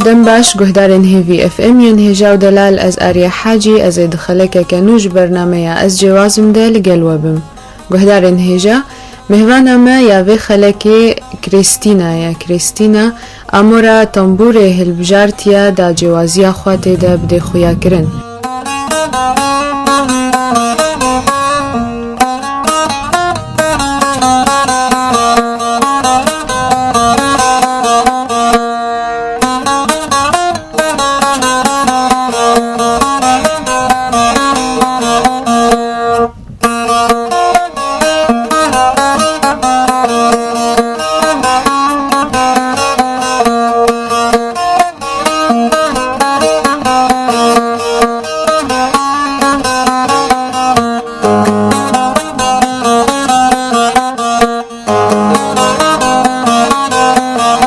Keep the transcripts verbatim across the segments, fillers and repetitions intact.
Dem baş, guhdarên Hêvî F M yên hêja û delal, ez Arya Hacî, ez ê di xelekeke nû ji bernameya Ez Cêwazim de li gel we bim. Guhdarên hêja, mêvana me ya vê xelekê Krîstîna ye. Krîstîna, amora tembûrê hilbijartiye da cêwaziya xwe tê de bidê xuyakirin.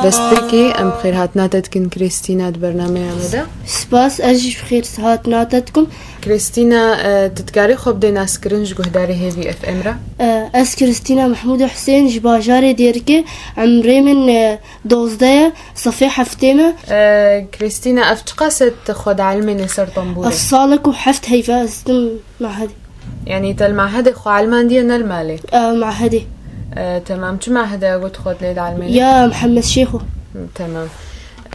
Destpêkê em xêrhatina te dikin Krîstîna di bernameya me de. Spas, ez jî bi xêr hatina te dikim. Krîstîna, e, tu dikarî xwe bidê naskirin ji guhdarê Hêvî F M re? E, ez Krîstîna Mehmûd Husên, ji bajarê Dêrikê, emrê min, e, dozdeh ye, sefê heftê me. E, Krîstîna, ev çiqas e tu xwe dielmênê ser tembûrê? Ev salek û heft heyve ez dikim mehedê. Yanî te li mehedê xwe elmandiye, ne li malê? E, mehedê. E, temam. Çi mehede ye got xwe lê dielmênê? Ya Mihemed Şêxo. Temam.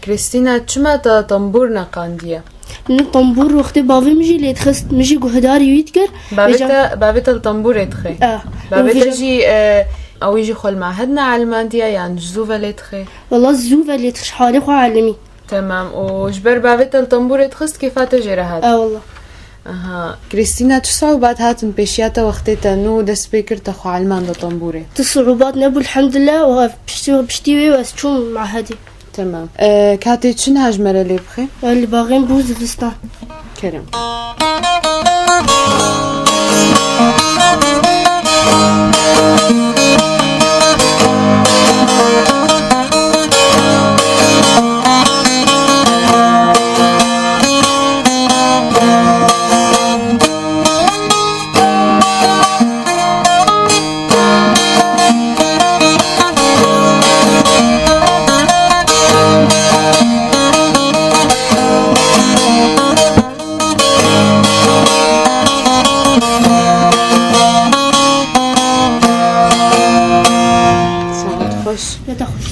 Krîstîna, çima te tembûr neqandiye? Min tembûr wextê bavê min jî lê dixist, min jî guhdarî wî dikir. Bavê Vêca- te, bavê te li tembûrê dixê? E, Bavê te vêca- jî, e, ew jî xwe li mehed neelmandiye yan ji zû ve lê dixê? Wela zû ve lê dixist, halê xwe elimî. Temam. Û ji ber bavê te li tembûrê dixist, kêfa te jê re hat? E, wela. Aha. Krîstîna, çi siûbat hatin pêşiya te wextê te nû dest pê kir te xwe elmanda tembûrê? Ti siûbat nebû, elhamdulillah, û piştî, piştî wê ez çûm mehedê. Temam. E, katê çi niha ji me re lê bixê? E, li baxên bû zivistan. Kerem. Saet xweş. Ya te xweş.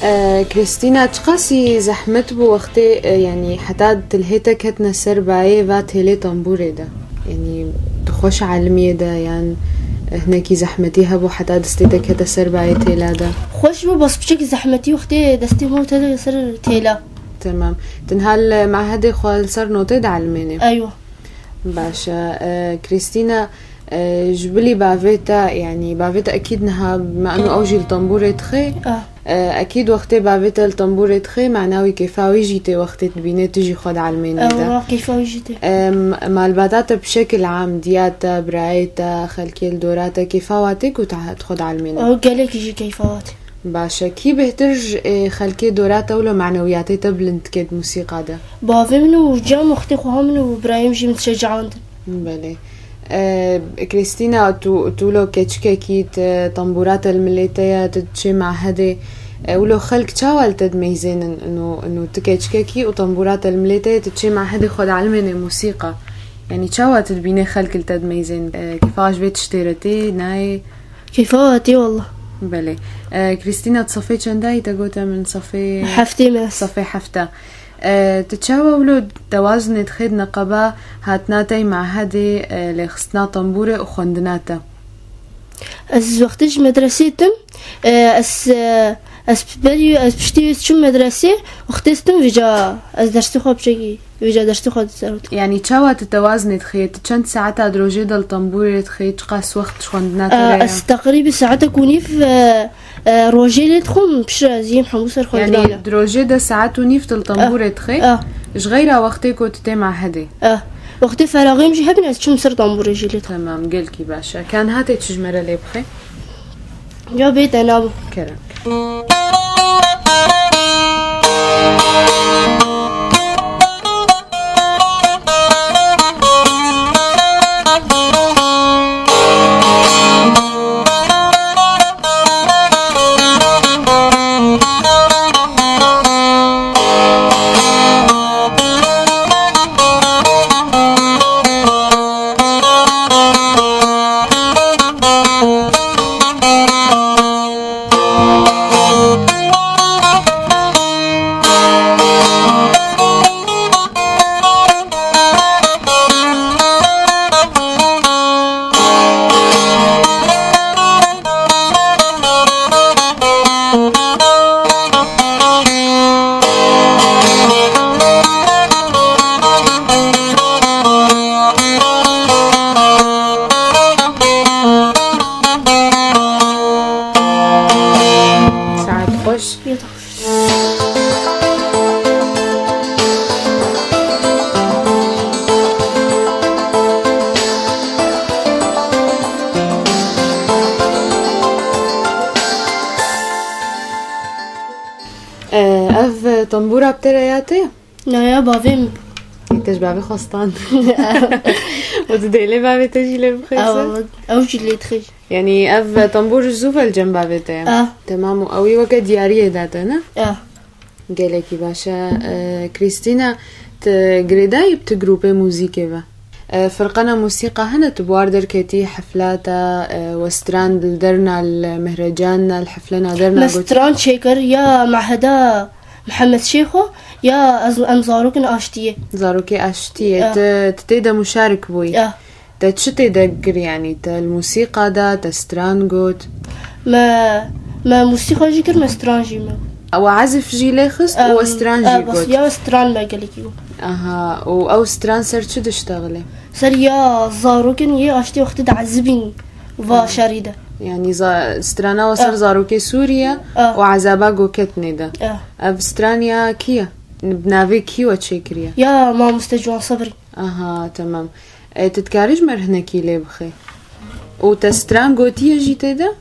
E, Krîstîna, çiqasî zehmet bû wextê, e, yanî heta dilhê te ketine ser bayê va têlê tembûrê de? Yanî tu xweş elimiyê de yan hinekî zehmetî hebû heta destê te kete ser bayê têla de? Xweş bû, bas piçekî zehmetî wextê destê min te ser têla. Temam. Tu niha li mehedê xwe li ser notê dielmênê? Eywa. Baş e. E, Krîstîna, e, ji bilî bavê te, yanî bavê te ekîd niha, me eno ew jî li tembûrê dixê. Ah. E, ekîd wextê bavê te li tembûrê dixê, mana wî kêfa wî jî tê wextê dibînê tu jî xwe dielmênê de. Ewa, kêfa wî jî tê. E, m-, malbata te bi şekil am, diya te, birayê te, xelkê li dora te, kêfa wa tê ku te, tu xwe dielmênê? Ew gelekî jî kêfa wa tê. Baş e. Kî bêhtir ji, e, xelkê dora te wilo manewiyatê te bilind dike di musîqa de? Bavê min û cem wextê xweha min û birayê min jî min dişecaandin. Belê. E, Krîstîna, tu, tu wilo keçikekî, tu tembûra te li milê te ye, tu diçê mehedê. E, wilo xelk çawa li te dimeyzênin? Ino, ino tu keçikekî û tembûra te li milê te ye, tu diçê mehedê xwe dielmênê musîqa. Yanî çawa tu dibînê xelk li te dimeyzên? E, kêfa ji vê tiştê re tê, nayê? Kêfa tê wela. Belê. E, Krîstîna, tu sefê çendayî, te gote min sefê heftê me. Sefê hefte. E, tu çawa wilo dewazinê dixê di neqeba hatina te yê mehedê, e, lêxistina tembûrê û xwendina te? Ez wextê ji medresê tim, e, ez, e, Ez berî, ez piştî wê diçim medresê, wextê diçim vêca ez dersê xwe biçekî, vêca dersê xwe diserotim. Yanî çawa tu tewazinê dixî? Tu çend saeta di rojê de li tembûrê dixî? Çiqas wext ji xwendina te re ye? Ez teqrîbî saetek û nîv, e, e, rojê lê dixwim, piştre ez yêm hemû ser xwendina me. Yanî di rojê de saet û nîv tu li tembûrê dixî? Ah. Ji xeyra wextê ku tu tê mehedê? Ah. Wextê feraxê min jî hebin ez çim ser tembûrê jî lê dixwim. Temam, gelkî baş e. Ka niha tê çi ji me re lê bixî? Ya bê te nabim. Kerem. Saet xweş. Ee, ev tembûra bi te re ya te? Na ya, bavê min bû. Te ji bavê xwe stand. Û tu dê lê bavê te jî lê bixêze? Ew, ew jî lê dixêj. Yanî ev tembûr ji zû ve li cem bavê te ye? Ah. Temam, û ew ê weke diyariyê date, ne? Ah. Gelekî baş e. E, Krîstîna, tu girêdayî bi tu grûpê muzîkê ve? E, firqena musîqa hene tu bi war derketî heflata, e, we stran li derna, li mehrecanna, li heflena derna Me got? Stran çêkir ya meheda Mihemed Şêxo ya ez, em zarokin aştiyê. Zarokê aştiyê. Ya. Tu, tu tê de muşarik bûyî? Ya. Te çi tê de kir, yanî te li musîqa de, te stran got? Me, me musîqa jî kir, me stran jî me. Ew ezif jî lê xist û we stran jî got? Ya stran me gelekî got. Aha, û ew stran ser çi diştexile? Ser ya zarokên yê aştê wextê diezibîn va şerî de. Yanî za-, strana we ser zarokê Sûriye û ezaba goketinê de. Ev stran ya kî ye? Bi navê kî we çêkiriye? Ya mamoste Ciwan Sebrî. Aha, temam. E, tu dikarî ji me re hinekî lê bixê? Û te stran gotiye jî tê de?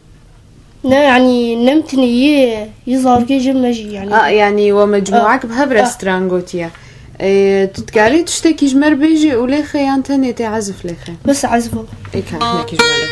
Ne, yanî ne min tenê yê, yê zarokê jê me jî, yanî. A, yanî we mecmûak bi hev re stran gotiye. E, tu dikarî tiştekî ji me re bêjî û lê xê yan tenê tê ezif lê xê? Bes ezif ol. Ê, ka hinekî ji me re.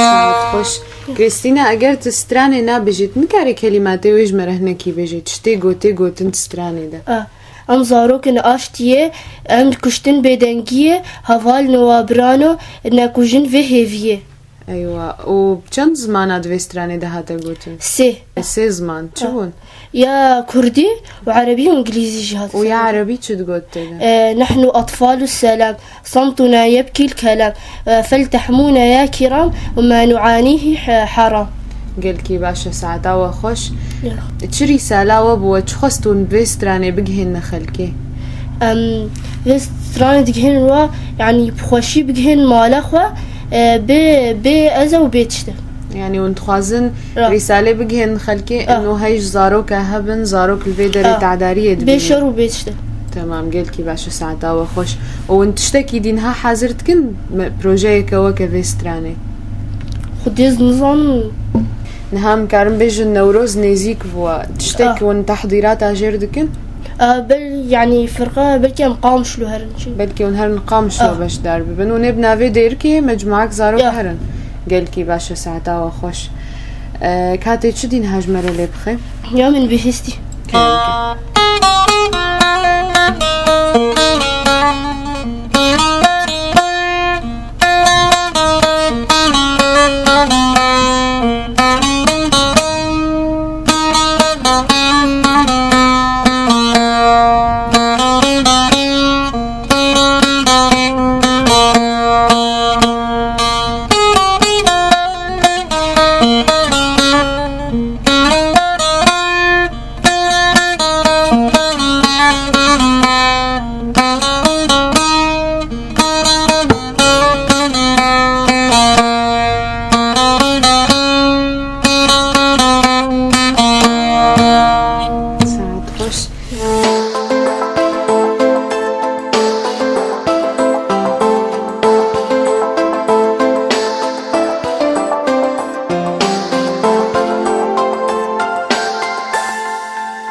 Saet xweş. Krîstîna, eger tu stranê nabêjî, tu nikarî kelîmatê wê ji me re hinekî bêjî, tiştê gotê gotin di stranê de? A, em zarokin aştiyê, em kuştin bêdengiyê, hevalno wa birano, nekujin vê hêviyê. Eywa. Û bi çend zimana di vê stranê de hate gotin? Sê. Sê ziman. Çi bûn? Ya kurdî û erebî û îngilîzî jî hate. Û ya erebî çi digot tê de? E, nehnu atfalu selam, samtuna yebkîl kelam, e, feltehmuna ya kiram û ma nuanîhî he-, heram. Gelkî baş e, saeta we xweş. Ya. Çi rîsala we bû, we çi xwest hûn bi vê stranê bigihîne xelkê? Em vê stranê digihînin wa, yanî bi xweşî bigihînin mala xwe, e, bê, bê ez û bê tişt e. Yanî hûn dixwazin rîsalê bigihînin xelkê, ino hey ji zaroka hebin, zarok li vê derê tedariyê dibînin. Bê şer û bê tişt e. Temam, gelkî baş e, saeta we xweş. Û hûn tiştekî dî niha hazir dikin, me-, projeyeke weke vê stranê? Xwedê ez nizanim. Niha em karin bêjin Newroz nêzîk bû. Tiştek hûn tehdîrata jêr dikin? A, bel, yani firqa belki em Qamişlo herin çi. Belkî hûn herin Qamişlo Ah. beşdar bibin. Hûn ê bi navê Dêrikê mecmuak zarok Ya. herin. Gelkî baş e, saeta we xweş. E, ka tê çi dîn haj me re lê bixê? Ya min bihîstî. Kerem ke. Saet xweş.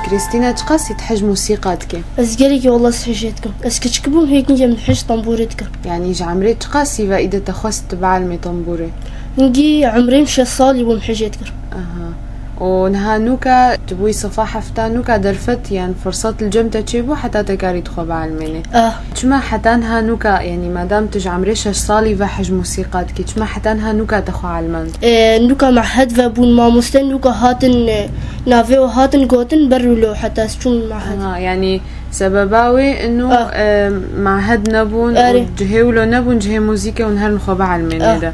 Krîstîna, çiqasî tu hej mûsîqa dike? Ez gelekî wela ez hejê dikim. Ez kiçik bûm, hêdî em hej tembûrê dikin. Yanî ji emrê çiqasî ve îde te xwest tu bielmê tembûrê? Hingî emrê min şeş salî bûm hejê dikim. Aha. Û niha nûka tu bûyî sifa hefta, nûka derfet yan firsat li cem te çêbû heta te karî tu xwe bielmênê? Ah. Çima heta niha nûka, yanî madam tu ji emrê şeş salî ve hej mûsîqa dikî, çima heta niha nûka te xwe elmand? E, nûka mehed ve bûn, mamoste nûka hatin, e, navê û hatin gotin ber wilo heta ez çûm mehed. Ha, yanî sebeba wê ino, Ah. e, mehed nebûn û Erê. cihê wilo nebûn, cihê muzîkê hûn herin xwe bielmênê Ah. de.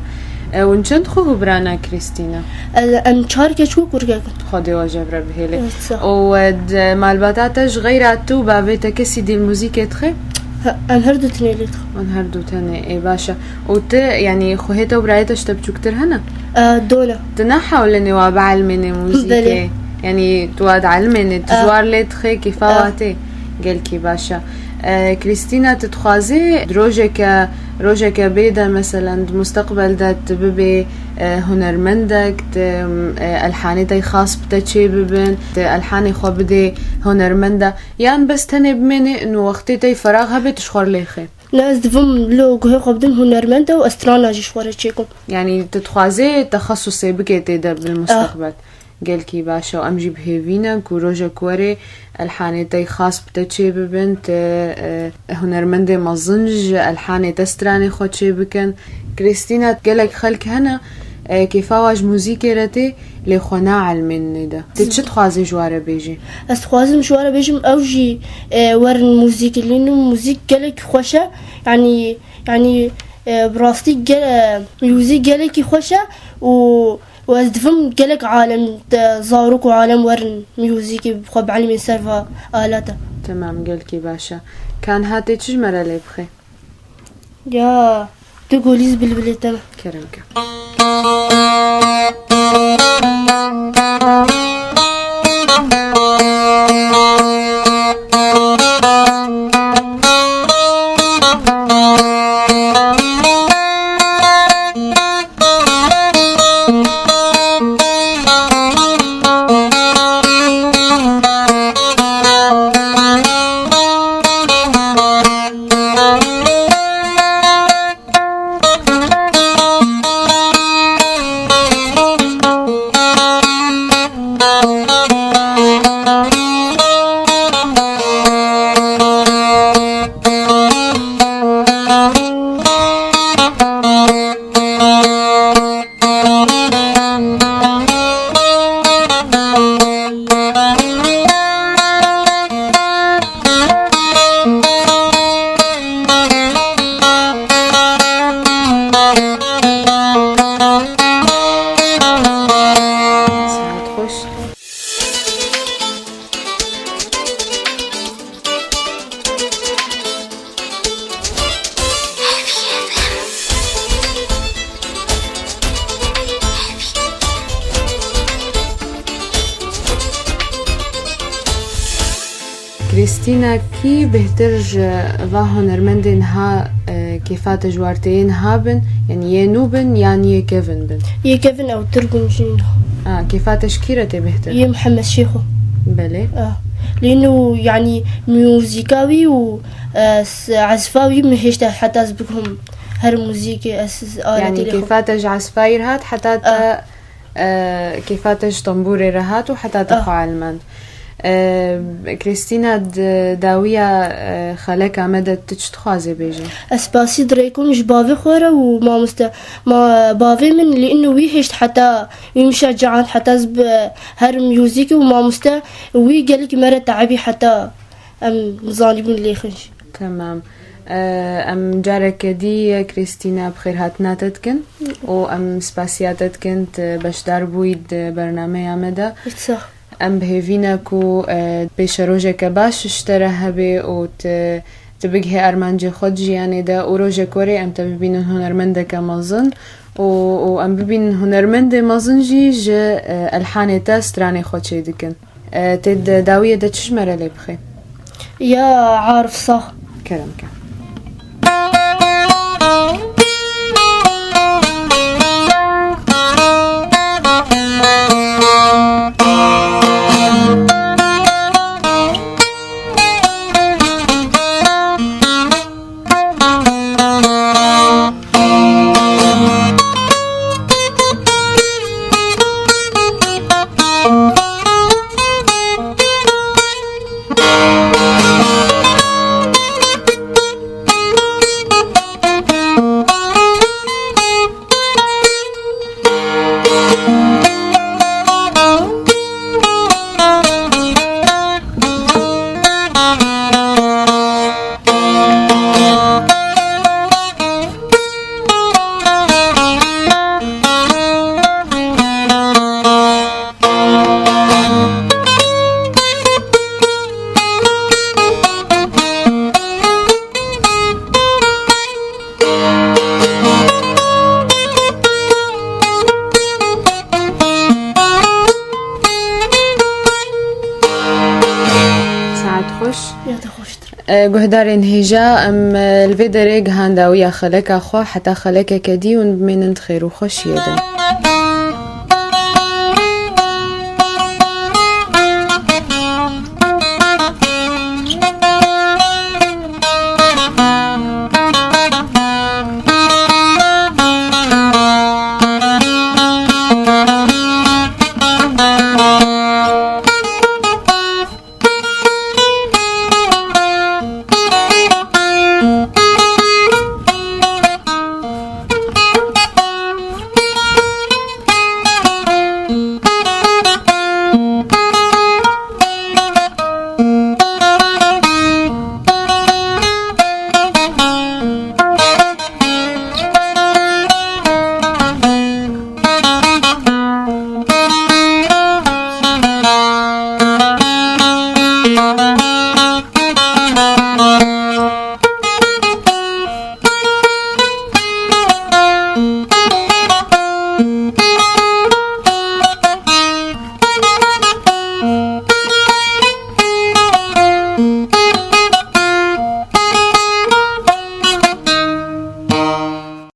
E, hûn çend xwe û birana Krîstîna? E, em çar keç û kurkek in. Xwedê we ji hev re bihêle. Evet, sağ ol. Û, e, di malbata te ji xeyra tu û bavê te kesî dî li muzîkê dixe? Ha, em her du tenê lê dixin. Em her du tenê, ê baş e. Û tu, yanî xwehê te û birayê te ji te biçûktir hene? E, dona. Tu ne hewlenê wa bielmênê muzîkê? Belê. Yanî tu wa dielmênê, tu E. ji war lê dixê, kêfa E. wa tê. Gelkî baş e. E, Krîstîna, tu dixwazî rojeke, rojeke bê de, meselen, di musteqbel de tu bibê, e, hunermendek, tu, e, elhanê te xas bi te çê bibin, tu elhanê xwe bidê hunermenda, yan bes tenê bimênê û wextê te ferax hebe tu ji xwe lê xê? Ne, ez divim lo guhê xwe bidim hunermenda û ez strana jî ji xwe re çêkim. Yanî tu dixwazê texesusê bikê tê de bil musteqbel? Gelkî baş e û em jî bi hêvî ne ku rojek were elhanê te xas bi te çê bibin, te, e, hunermendê mezin ji elhanê te stranê xwe çê bikin. Krîstîna, gelek xelk hene, e, kêfa wa ji muzîkê re tê, lê xwe naelmênê de. Tu çi dixwazî ji wa re bêjî? Ez dixwazim ji wa re bêjim, ew jî, e, werin muzîkê lînin. Muzîk gelek xweş e. Yanî, yanî, e, bi rastî ge-, e, muzîk gelekî xweş e û û ez divim gelek alem, e, zarok û alem werin muzîkê bi xwe bielmên ser va alata. Temam, gelkî baş e. Ka niha tê çi ji me re lê bixê? Ya, tu golîz bilbilê te. Kerem ke. Saet xweş. Krîstîna, kî bêhtir ji va hunermendên ha, e, kêfa te ji war tê yên ha bin, yanî yê nû bin yan yê kevin bin? Yê kevin ew tir gûn jî niha. A, kêfa te ji kî re tê bêhtir? Yê Mihemed Şêxo. Belê. A. Lê inu, yanî, muzîka wî û, e, s-, ezfa wî min hêşta heta ez biguhim her muzîkê ez aletê Yani lê xwe. Kêfa te ji ezfayî re hat heta te e, kêfa te ji tembûrê re hat û heta te Ah. xwe elmend. E, Kristîna, di dawiya e, xeleka me de tu çi dixwazê bêjî? Ez spasî dirêkum ji bavê xwe re û mamoste. Ma bavê min li inu wî hêşt heta wî min şecaan heta ez bi her muzîkê û mamoste wî gelek me re teebî heta em zanîbûn lê xinş. Tamam. E, em careke dî Kristîna bi xêrhatina te dikin û em spasiya te dikin tu beşdar bûyî di bernameya me de. Sax. Em bi hêvî ne ku e, pêşerojeke baş ji te re hebe û tu, tu bigihê armancê xwe di jiyanê de û rojek werê em te bibînin hunermendeke mezin û, û em bibînin hunermendê mezin jî ji e, elhanê te stranê xwe çêdikin. E, tê di dawiyê de çi ji me re lê bixê? Ya Arif sax. Kerem ke. Saet xweş. Ya te xweştir. E, guhdarên hêja, em e, li vê derê gihan dawiya xeleka xwe heta xelekeke dî hûn bimênin di xêr û xweşiyê de.